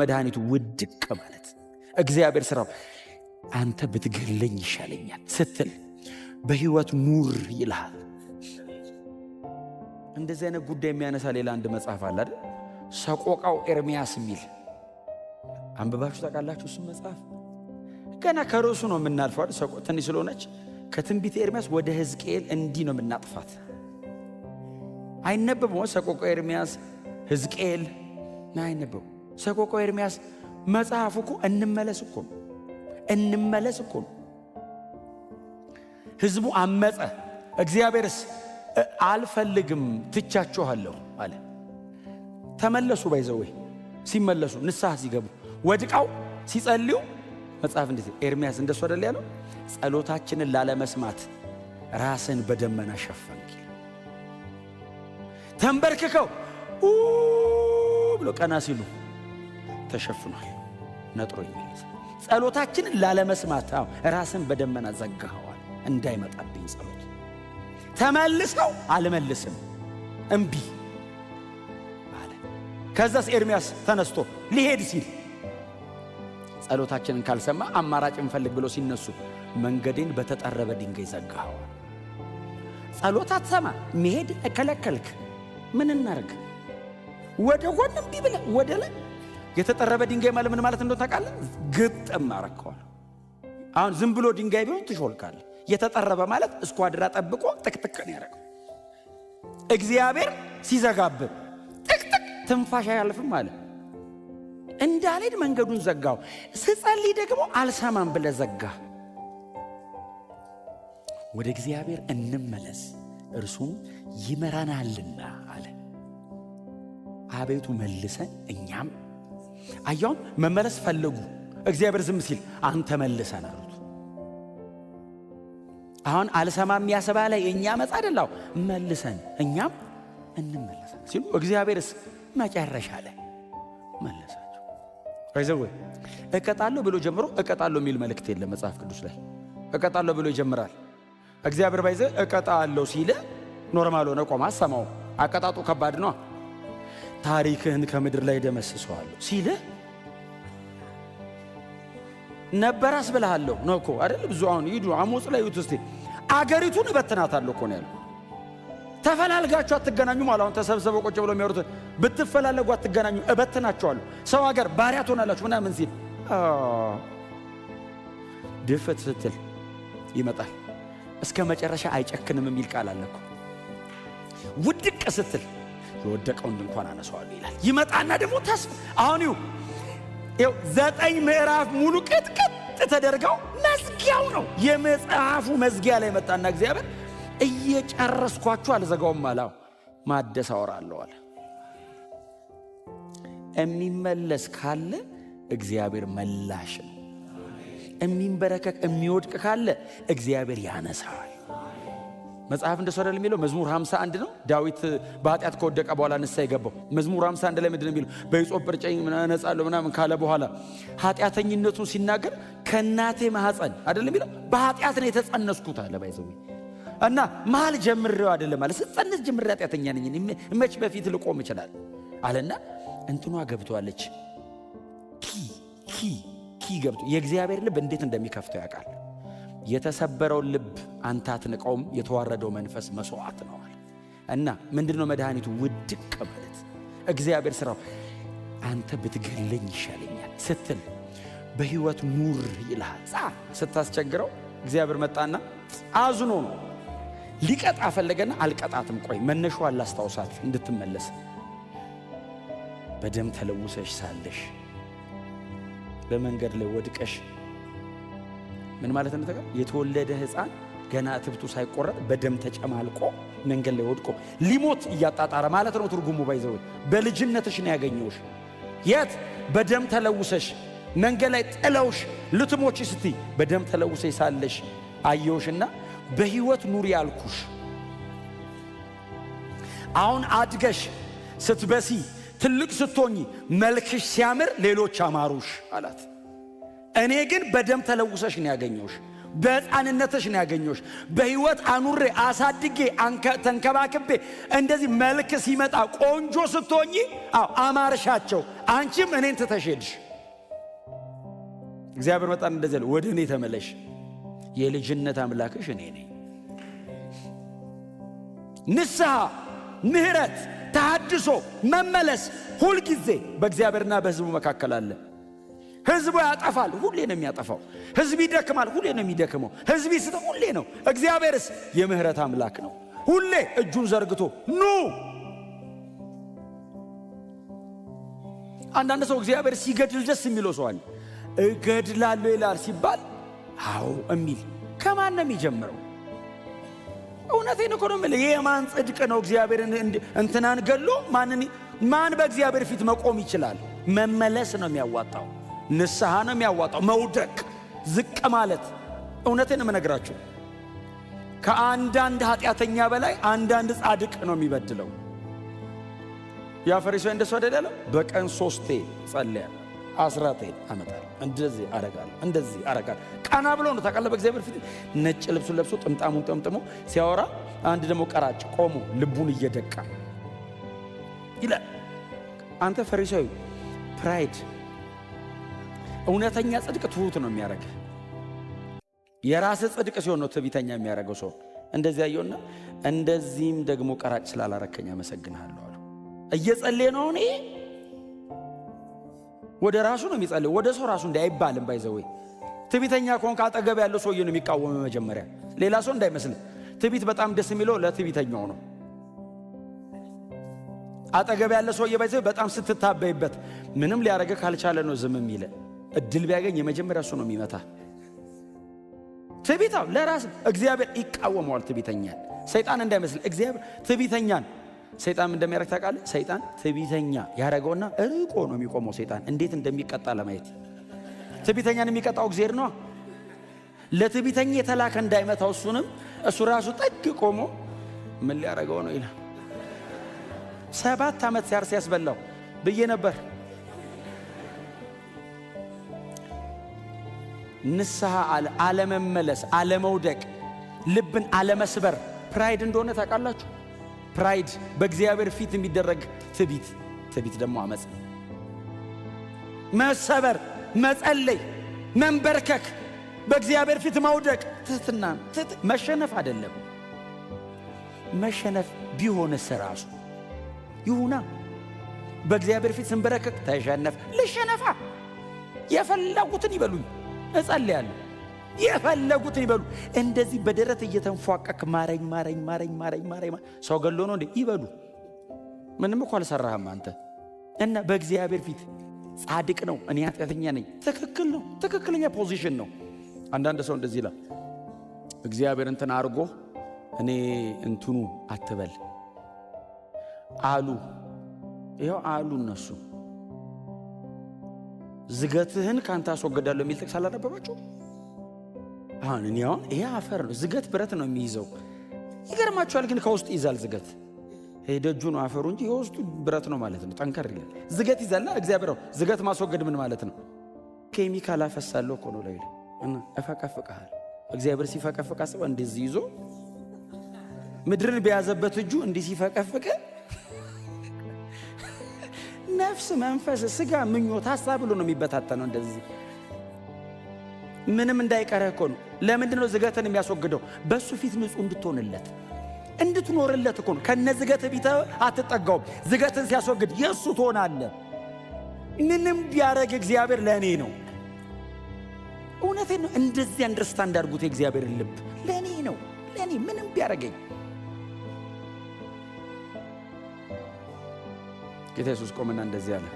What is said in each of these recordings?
መድኃኒቱ? ውድቅ ማለት። እግዚአብሔር ስራው አንተ ብትገለኝ ይሻለኛል ስትል በሕይወት ኑር ይልሃል። እንደዚህ አይነት ጉዳይ የሚያነሳ ሌላ አንድ መጽሐፍ አለ አይደል? ሰቆቃው ኤርምያስ የሚል አንብባችሁ ታውቃላችሁ? እሱም መጽሐፍ ገና ከርዕሱ ነው የምናልፈው አይደል? ትንሽ ስለሆነች ከትንቢተ ኤርምያስ ወደ ሕዝቅኤል እንዲህ ነው የምናጥፋት። አይነበብም። ሰቆቃው ኤርምያስ፣ ሕዝቅኤል አይነበብም። ሰቆቃው ኤርምያስ መጽሐፉ እኮ እንመለስ እኮ ነው። እንመለስ እኮ ነው። ህዝቡ አመፀ። እግዚአብሔርስ አልፈልግም ትቻችኋለሁ አለ። ተመለሱ። By the way ሲመለሱ፣ ንስሐ ሲገቡ፣ ወድቀው ሲጸልዩ መጽሐፍ እንዴት ኤርምያስ እንደሱ አይደል ያለው? ጸሎታችንን ላለመስማት ራስን በደመና ሸፈንክ። ተንበርክከው ብሎ ቀና ሲሉ ተሸፍኗል፣ ነጥሮ ይመለስ። ጸሎታችንን ላለመስማት ራስን በደመና ዘጋኸዋል፣ እንዳይመጣብኝ ጸሎት። ተመልሰው አልመልስም እምቢ አለ። ከዛስ ኤርምያስ ተነስቶ ሊሄድ ሲል ጸሎታችንን ካልሰማ አማራጭ እንፈልግ ብሎ ሲነሱ መንገዴን በተጠረበ ድንጋይ ዘጋኸዋል። ጸሎት አትሰማ፣ መሄድ ከለከልክ። ምን እናርግ? ወደ ጎን እምቢ ብለህ ወደ ላይ የተጠረበ ድንጋይ ማለት ምን ማለት እንደሆነ ታውቃለህ? ግጥም አረከዋል። አሁን ዝም ብሎ ድንጋይ ቢሆን ትሾልካለህ። የተጠረበ ማለት እስኳድራ ጠብቆ ጥቅጥቅ ነው ያደረገው። እግዚአብሔር ሲዘጋብህ ጥቅጥቅ ትንፋሽ አያልፍም አለ። እንዳልሄድ መንገዱን ዘጋው። ስጸልይ ደግሞ አልሰማም ብለህ ዘጋ። ወደ እግዚአብሔር እንመለስ እርሱም ይመራናልና አለ። አቤቱ መልሰን እኛም አያውም መመለስ ፈለጉ። እግዚአብሔር ዝም ሲል አንተ መልሰን አሉት። አሁን አልሰማም ያሰባለ የእኛ መጻ አይደላው መልሰን እኛም እንመለሳለን ሲሉ እግዚአብሔርስ መጨረሻ ላይ መለሳቸው። By the way እቀጣለሁ ብሎ ጀምሮ እቀጣለሁ የሚል መልእክት የለም መጽሐፍ ቅዱስ ላይ። እቀጣለሁ ብሎ ይጀምራል። እግዚአብሔር by the way እቀጣለሁ ሲል normal ሆነ ቆማ አሰማው። አቀጣጡ ከባድ ነው። ታሪክህን ከምድር ላይ ደመስሰዋለሁ ሲል ነበር አስብልሃለሁ ነው እኮ አይደል? ብዙ አሁን ሂዱ አሞጽ ላይ ዩት እስቲ አገሪቱን እበትናታለሁ እኮ ነው ያለው። ተፈላልጋችሁ አትገናኙም አለ። አሁን ተሰብስበው ቁጭ ብሎ የሚያወሩት ብትፈላለጉ አትገናኙ፣ እበትናችኋለሁ፣ ሰው ሀገር ባሪያ ትሆናላችሁ ምናምን ሲል ድፍት ስትል ይመጣል። እስከ መጨረሻ አይጨክንም የሚል ቃል አለ እኮ። ውድቅ ስትል የወደቀውን ድንኳን አነሳዋለሁ ይላል። ይመጣና ደግሞ ተስፋ አሁን ይኸው 9 ምዕራፍ ሙሉ ቅጥቅጥ ተደርገው መዝጊያው ነው። የመጽሐፉ መዝጊያ ላይ መጣና እግዚአብሔር እየጨረስኳችሁ አልዘጋውም አለ። ማደስ አወራለሁ አለ። የሚመለስ ካለ እግዚአብሔር መላሽ ነው። የሚንበረከክ የሚወድቅ ካለ እግዚአብሔር ያነሳዋል። መጽሐፍ እንደሱ አይደል የሚለው? መዝሙር 51 ነው። ዳዊት በኃጢአት ከወደቀ በኋላ ንስሐ የገባው መዝሙር 51 ላይ ምንድን ነው የሚለው? በሂሶጵ እርጨኝ እነጻለሁ ምናምን ካለ በኋላ ኃጢአተኝነቱን ሲናገር ከእናቴ ማኅፀን አይደል የሚለው? በኃጢአት ነው የተጸነስኩት አለ። By the way እና መሃል ጀምሬው አይደለም አለ። ስጸነስ ጀምሬ ኃጢአተኛ ነኝ፣ መች በፊት ልቆም እችላለሁ አለና እንትኗ ገብቷለች። Key key key ገብቶ የእግዚአብሔር ልብ እንዴት እንደሚከፍተው ያውቃል። የተሰበረውን ልብ አንተ አትንቀውም፣ የተዋረደው መንፈስ መስዋዕት ነው አለ። እና ምንድነው መድኃኒቱ? ውድቅ ማለት። እግዚአብሔር ስራው አንተ ብትገለኝ ይሻለኛል ስትል በሕይወት ኑር ይልሃል። ስታስቸግረው እግዚአብሔር መጣና አዝኖ ነው ሊቀጣ ፈለገና አልቀጣትም፣ ቆይ መነሻዋን ላስታውሳት እንድትመለስ። በደም ተለውሰሽ ሳለሽ በመንገድ ላይ ወድቀሽ ምን ማለት ነው? የተወለደ ሕፃን ገና እትብቱ ሳይቆረጥ በደም ተጨማልቆ መንገድ ላይ ወድቆ ሊሞት እያጣጣረ ማለት ነው ትርጉሙ። By the way በልጅነትሽ ነው ያገኘውሽ። የት? በደም ተለውሰሽ መንገድ ላይ ጥለውሽ ልትሞቺ ስትይ በደም ተለውሰሽ ሳለሽ አየውሽና በሕይወት ኑሪ ያልኩሽ። አሁን አድገሽ ስትበሲ ትልቅ ስትሆኚ መልክሽ ሲያምር ሌሎች አማሩሽ አላት። እኔ ግን በደም ተለውሰሽ ነው ያገኘውሽ። በሕፃንነትሽ ነው ያገኘሁሽ። በሕይወት አኑሬ አሳድጌ ተንከባክቤ እንደዚህ መልክ ሲመጣ ቆንጆ ስትሆኚ አዎ አማርሻቸው፣ አንቺም እኔን ትተሽ ሄድሽ። እግዚአብሔር መጣን እንደዚህ አለ፣ ወደ እኔ ተመለሽ፣ የልጅነት አምላክሽ እኔ ነኝ። ንስሐ፣ ምህረት፣ ተሐድሶ፣ መመለስ ሁልጊዜ በእግዚአብሔርና በሕዝቡ መካከል አለ። ሕዝቡ ያጠፋል፣ ሁሌ ነው የሚያጠፋው። ሕዝብ ይደክማል፣ ሁሌ ነው የሚደክመው። ሕዝብ ይስተ፣ ሁሌ ነው። እግዚአብሔርስ የምህረት አምላክ ነው። ሁሌ እጁን ዘርግቶ ኑ። አንዳንድ ሰው እግዚአብሔር ሲገድል ደስ የሚለው ሰው አለ። እገድላለሁ ይላል ሲባል አዎ የሚል ከማን ነው የሚጀምረው? እውነቴን እኮ ነው የምልህ። የማን ጽድቅ ነው እግዚአብሔርን እንትናን ገሎ ማን በእግዚአብሔር ፊት መቆም ይችላል? መመለስ ነው የሚያዋጣው። ንስሐ ነው የሚያዋጣው። መውደቅ፣ ዝቅ ማለት። እውነቴን የምነግራችሁ ከአንዳንድ ኃጢአተኛ በላይ አንዳንድ ጻድቅ ነው የሚበድለው። ያ ፈሪሳዊ እንደሱ አይደል ያለው? በቀን 3 ጸልያለሁ፣ አስራቴን አመጣለሁ፣ እንደዚህ አረጋለሁ፣ እንደዚህ አረጋለሁ። ቀና ብሎ ነው ታውቃለህ፣ በእግዚአብሔር ፊት ነጭ ልብሱን ለብሶ ጥምጣሙን ጠምጥሞ ሲያወራ፣ አንድ ደግሞ ቀራጭ ቆሞ ልቡን እየደቃ ይላል። አንተ ፈሪሳዊ pride፣ እውነተኛ ጽድቅ ትሁት ነው የሚያደርግህ። የራስህ ጽድቅ ሲሆን ነው ትዕቢተኛ የሚያደርገው ሰው። እንደዚህ ያየውና እንደዚህም ደግሞ ቀራጭ ስላላረከኝ አመሰግንሃለሁ አሉ። እየጸለየ ነው እኔ ወደ ራሱ ነው የሚጸልየው፣ ወደ ሰው ራሱ እንደ አይባልም። by the way ትዕቢተኛ ከሆንክ አጠገብ ያለው ሰውዬ ነው የሚቃወመው መጀመሪያ፣ ሌላ ሰው እንዳይመስልህ። ትዕቢት በጣም ደስ የሚለው ለትዕቢተኛው ነው። አጠገብ ያለ ሰውዬ by the way በጣም ስትታበይበት ምንም ሊያደርግህ ካልቻለ ነው ዝም የሚል። እድል ቢያገኝ የመጀመሪያ እሱ ነው የሚመታ። ትዕቢታው ለራስ እግዚአብሔር ይቃወመዋል ትዕቢተኛን። ሰይጣን እንዳይመስል እግዚአብሔር ትዕቢተኛን ሰይጣን እንደሚያደርግ ታውቃለህ? ሰይጣን ትዕቢተኛ ያደረገውና ርቆ ነው የሚቆመው። ሰይጣን እንዴት እንደሚቀጣ ለማየት ትዕቢተኛን የሚቀጣው እግዚአብሔር ነው። ለትዕቢተኛ የተላከ እንዳይመታው እሱንም እሱ ራሱ ጠግ ቆሞ ምን ሊያደርገው ነው ይላል። 7 ዓመት ሲያርስ ያስበላው ብዬ ነበር። ንስሐ አለመመለስ፣ አለመውደቅ፣ ልብን አለመስበር pride እንደሆነ ታውቃላችሁ። pride በእግዚአብሔር ፊት የሚደረግ ትዕቢት፣ ትዕቢት ደግሞ አመፅ። መሰበር፣ መጸለይ፣ መንበርከክ፣ በእግዚአብሔር ፊት መውደቅ ትህትና፣ መሸነፍ አይደለም። መሸነፍ ቢሆንስ ራሱ ይሁና። በእግዚአብሔር ፊት ስንበረከክ ተሸነፍ፣ ልሸነፋ፣ የፈለጉትን ይበሉኝ፣ እጸልያለሁ፣ የፈለጉትን ይበሉ። እንደዚህ በደረት እየተንፏቀክ ማረኝ ማረኝ ማረኝ ማረኝ ማረኝ ሰው ገሎ ነው እንዴ? ይበሉ። ምንም እኮ አልሰራህም አንተ። እና በእግዚአብሔር ፊት ጻድቅ ነው፣ እኔ ኃጢአተኛ ነኝ። ትክክል ነው፣ ትክክለኛ position ነው። አንዳንድ ሰው እንደዚህ ይላል፣ እግዚአብሔር እንትን አድርጎ እኔ እንትኑ አትበል አሉ። ይኸው አሉ እነሱ። ዝገትህን ካንተ አስወግዳለሁ የሚል ጥቅስ አላነበባችሁ? አሁን እኔ አሁን ይሄ አፈር ነው፣ ዝገት ብረት ነው የሚይዘው። ይገርማችኋል ግን ከውስጡ ይዛል ዝገት። ይሄ ደጁ ነው አፈሩ እንጂ የውስጡ ብረት ነው ማለት ነው። ጠንከር ይላል። ዝገት ይዛልና እግዚአብሔር ዝገት ማስወገድ ምን ማለት ነው? ኬሚካል አፈሳለሁ እኮ ነው ላይ እና እፈቀፍቅሃል። እግዚአብሔር ሲፈቀፍቅ አስበው፣ እንደዚህ ይዞ ምድርን በያዘበት እጁ እንዲህ ሲፈቀፍቅ ነፍስ፣ መንፈስ፣ ስጋ፣ ምኞት፣ ሐሳብ ብሎ ነው የሚበታተነው። እንደዚህ ምንም እንዳይቀርህ እኮ ነው። ለምንድን ነው ዝገትን የሚያስወግደው? በሱ ፊት ንጹህ እንድትሆንለት እንድትኖርለት እኮ ነው። ከነ ዝገት ቢተ አትጠጋውም። ዝገትን ሲያስወግድ የእሱ ትሆናለህ። ምንም ቢያደርግ እግዚአብሔር ለእኔ ነው። እውነቴን ነው። እንደዚህ አንደርስታንድ አድርጉት። የእግዚአብሔርን ልብ ለእኔ ነው፣ ለእኔ ምንም ቢያደርገኝ። ጌታ ኢየሱስ ቆመና እንደዚህ አለ፣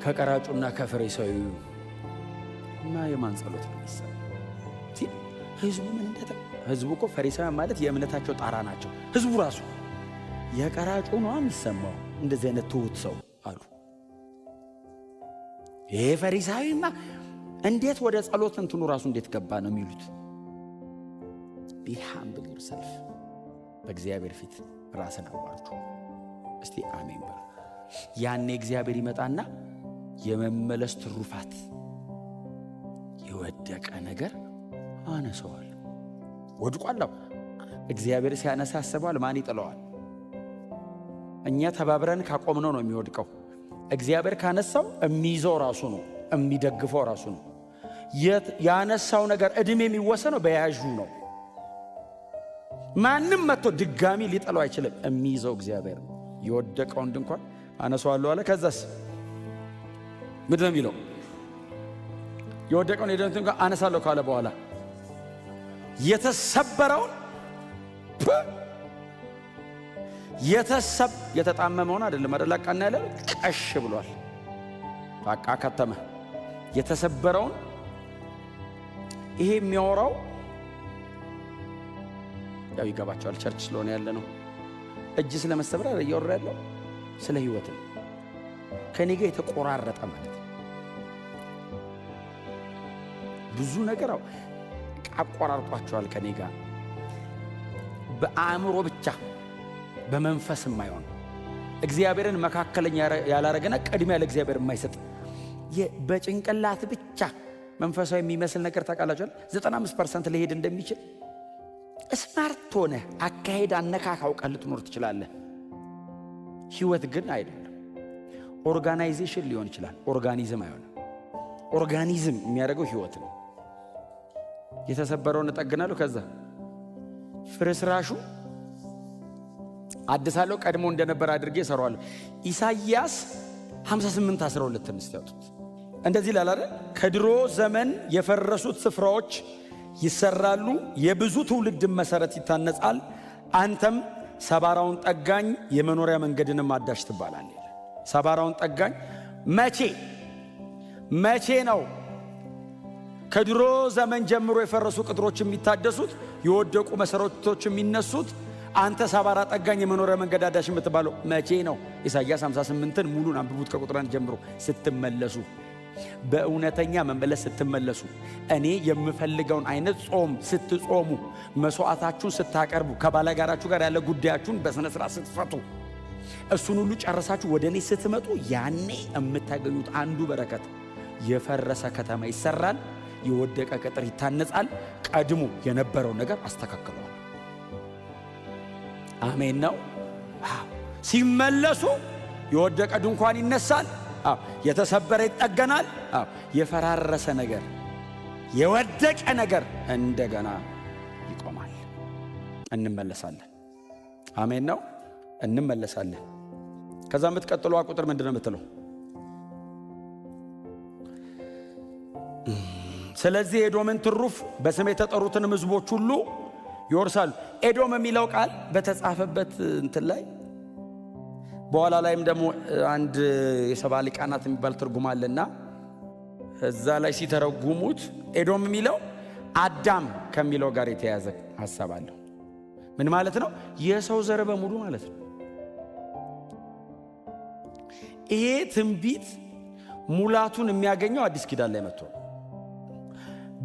ከቀራጩና ከፈሪሳዊው እና የማን ጸሎት ነው የሚሰማው? ህዝቡ ምን እንደተ ህዝቡ እኮ ፈሪሳውያን ማለት የእምነታቸው ጣራ ናቸው። ህዝቡ ራሱ የቀራጩ ነው የሚሰማው እንደዚህ አይነት ትሁት ሰው አሉ። ይሄ ፈሪሳዊማ እንዴት ወደ ጸሎት እንትኑ ራሱ እንዴት ገባ ነው የሚሉት። Be humble yourself፣ በእግዚአብሔር ፊት ራስን አዋርዱ። እስቲ አሜን በሉ። ያኔ እግዚአብሔር ይመጣና የመመለስ ትሩፋት፣ የወደቀ ነገር አነሳዋለሁ። ወድቋል። እግዚአብሔር ሲያነሳ አስበዋል። ማን ይጥለዋል? እኛ ተባብረን ካቆምነው ነው የሚወድቀው። እግዚአብሔር ካነሳው የሚይዘው ራሱ ነው፣ የሚደግፈው ራሱ ነው። ያነሳው ነገር እድሜ የሚወሰነው በያዡ ነው። ማንም መጥቶ ድጋሚ ሊጥለው አይችልም። የሚይዘው እግዚአብሔር ነው። የወደቀውን ድንኳን አነሳዋለሁ አለ። ከዛስ ምንድን ነው የሚለው? የወደቀውን ድንኳን አነሳለሁ ካለ በኋላ የተሰበረውን የተጣመመውን አይደለም አይደል? አቃና ያለ ቀሽ ብሏል። በቃ ከተመ። የተሰበረውን ይሄ የሚያወራው ያው ይገባቸዋል። Church ስለሆነ ያለ ነው። እጅ ስለመሰበር አይደል እያወራ ያለው፣ ስለ ህይወት ነው። ከኔ ጋር የተቆራረጠ ማለት ነው። ብዙ ነገር አቆራርጧቸዋል ከኔ ጋር በአእምሮ ብቻ በመንፈስ የማይሆን እግዚአብሔርን መካከለኛ ያላረገና ቅድሚያ ለእግዚአብሔር የማይሰጥ በጭንቅላት ብቻ መንፈሳዊ የሚመስል ነገር ታውቃላችኋል። 95% ሊሄድ እንደሚችል smart ሆነ አካሄድ አነካክ አውቀህ ልትኖር ትችላለህ። ህይወት ግን አይደለም። Organization ሊሆን ይችላል፣ organism አይሆንም። Organism የሚያደርገው ህይወት ነው። የተሰበረውን እጠግናለሁ፣ ከዛ ፍርስራሹ አድሳለሁ፣ ቀድሞ እንደነበር አድርጌ እሰራዋለሁ። ኢሳይያስ 58:12 እስቲ ያውጡት። እንደዚህ ይላል አይደል? ከድሮ ዘመን የፈረሱት ስፍራዎች ይሰራሉ፣ የብዙ ትውልድ መሰረት ይታነጻል። አንተም ሰባራውን ጠጋኝ የመኖሪያ መንገድንም አዳሽ ትባላለህ። ሰባራውን ጠጋኝ መቼ መቼ ነው ከድሮ ዘመን ጀምሮ የፈረሱ ቅጥሮች የሚታደሱት፣ የወደቁ መሰረቶች የሚነሱት? አንተ ሰባራ ጠጋኝ የመኖሪያ መንገድ አዳሽ የምትባለው መቼ ነው? ኢሳይያስ 58ን ሙሉን አንብቡት ከቁጥር 1 ጀምሮ። ስትመለሱ፣ በእውነተኛ መመለስ ስትመለሱ፣ እኔ የምፈልገውን አይነት ጾም ስትጾሙ፣ መስዋዕታችሁን ስታቀርቡ፣ ከባለጋራችሁ ጋር ያለ ጉዳያችሁን በስነ ስርዓት ስትፈቱ፣ እሱን ሁሉ ጨርሳችሁ ወደ እኔ ስትመጡ ያኔ የምታገኙት አንዱ በረከት የፈረሰ ከተማ ይሰራል፣ የወደቀ ቅጥር ይታነጻል፣ ቀድሞ የነበረው ነገር አስተካክለዋል። አሜን ነው። ሲመለሱ የወደቀ ድንኳን ይነሳል፣ የተሰበረ ይጠገናል፣ የፈራረሰ ነገር የወደቀ ነገር እንደገና ይቆማል። እንመለሳለን። አሜን ነው። እንመለሳለን። ከዛ የምትቀጥለዋ ቁጥር ምንድን ነው የምትለው? ስለዚህ ኤዶምን ትሩፍ በስም የተጠሩትንም ሕዝቦች ሁሉ ይወርሳሉ። ኤዶም የሚለው ቃል በተጻፈበት እንትን ላይ በኋላ ላይም ደግሞ አንድ የሰባ ሊቃናት የሚባል ትርጉም አለና እዛ ላይ ሲተረጉሙት ኤዶም የሚለው አዳም ከሚለው ጋር የተያዘ ሐሳብ አለው። ምን ማለት ነው? የሰው ዘር በሙሉ ማለት ነው። ይሄ ትንቢት ሙላቱን የሚያገኘው አዲስ ኪዳን ላይ መጥቶ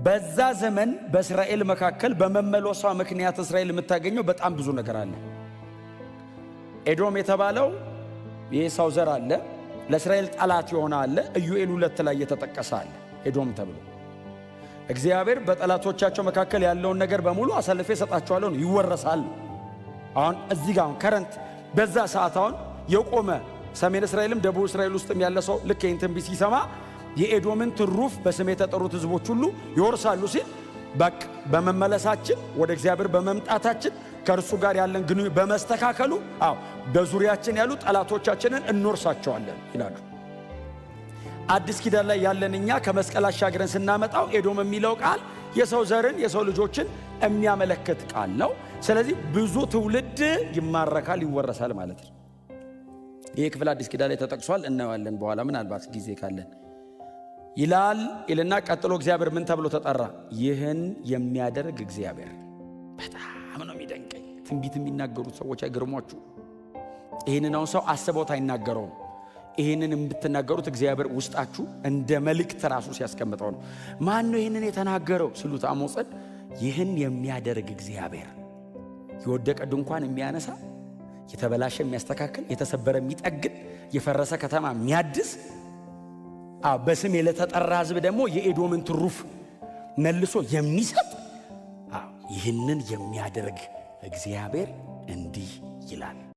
በዛ ዘመን በእስራኤል መካከል በመመለሷ ምክንያት እስራኤል የምታገኘው በጣም ብዙ ነገር አለ። ኤዶም የተባለው የኤሳው ዘር አለ፣ ለእስራኤል ጠላት የሆነ አለ። ኢዩኤል 2 ላይ የተጠቀሰ አለ ኤዶም ተብሎ። እግዚአብሔር በጠላቶቻቸው መካከል ያለውን ነገር በሙሉ አሳልፌ እሰጣቸዋለሁ ነው፣ ይወረሳል። አሁን እዚህ ጋር አሁን current በዛ ሰዓት አሁን የቆመ ሰሜን እስራኤልም ደቡብ እስራኤል ውስጥም ያለ ሰው ልክ ይህን ትንቢት ሲሰማ የኤዶምን ትሩፍ በስሜ የተጠሩት ሕዝቦች ሁሉ ይወርሳሉ ሲል በቃ በመመለሳችን ወደ እግዚአብሔር በመምጣታችን ከእርሱ ጋር ያለን ግንኙነት በመስተካከሉ አዎ በዙሪያችን ያሉ ጠላቶቻችንን እንወርሳቸዋለን ይላሉ። አዲስ ኪዳን ላይ ያለን እኛ ከመስቀል አሻግረን ስናመጣው ኤዶም የሚለው ቃል የሰው ዘርን የሰው ልጆችን የሚያመለክት ቃል ነው። ስለዚህ ብዙ ትውልድ ይማረካል፣ ይወረሳል ማለት ነው። ይህ ክፍል አዲስ ኪዳን ላይ ተጠቅሷል፣ እናየዋለን በኋላ ምናልባት ጊዜ ካለን ይላል ይልና ቀጥሎ እግዚአብሔር ምን ተብሎ ተጠራ? ይህን የሚያደርግ እግዚአብሔር። በጣም ነው የሚደንቀኝ። ትንቢት የሚናገሩት ሰዎች አይገርሟችሁ? ይህንን አሁን ሰው አስቦት አይናገረውም። ይህንን የምትናገሩት እግዚአብሔር ውስጣችሁ እንደ መልእክት ራሱ ሲያስቀምጠው ነው። ማን ነው ይህንን የተናገረው ስሉት አሞጽን፣ ይህን የሚያደርግ እግዚአብሔር፣ የወደቀ ድንኳን የሚያነሳ፣ የተበላሸ የሚያስተካክል፣ የተሰበረ የሚጠግን፣ የፈረሰ ከተማ የሚያድስ፣ በስሜ ለተጠራ ሕዝብ ደግሞ የኤዶምን ትሩፍ መልሶ የሚሰጥ፣ ይህንን የሚያደርግ እግዚአብሔር እንዲህ ይላል።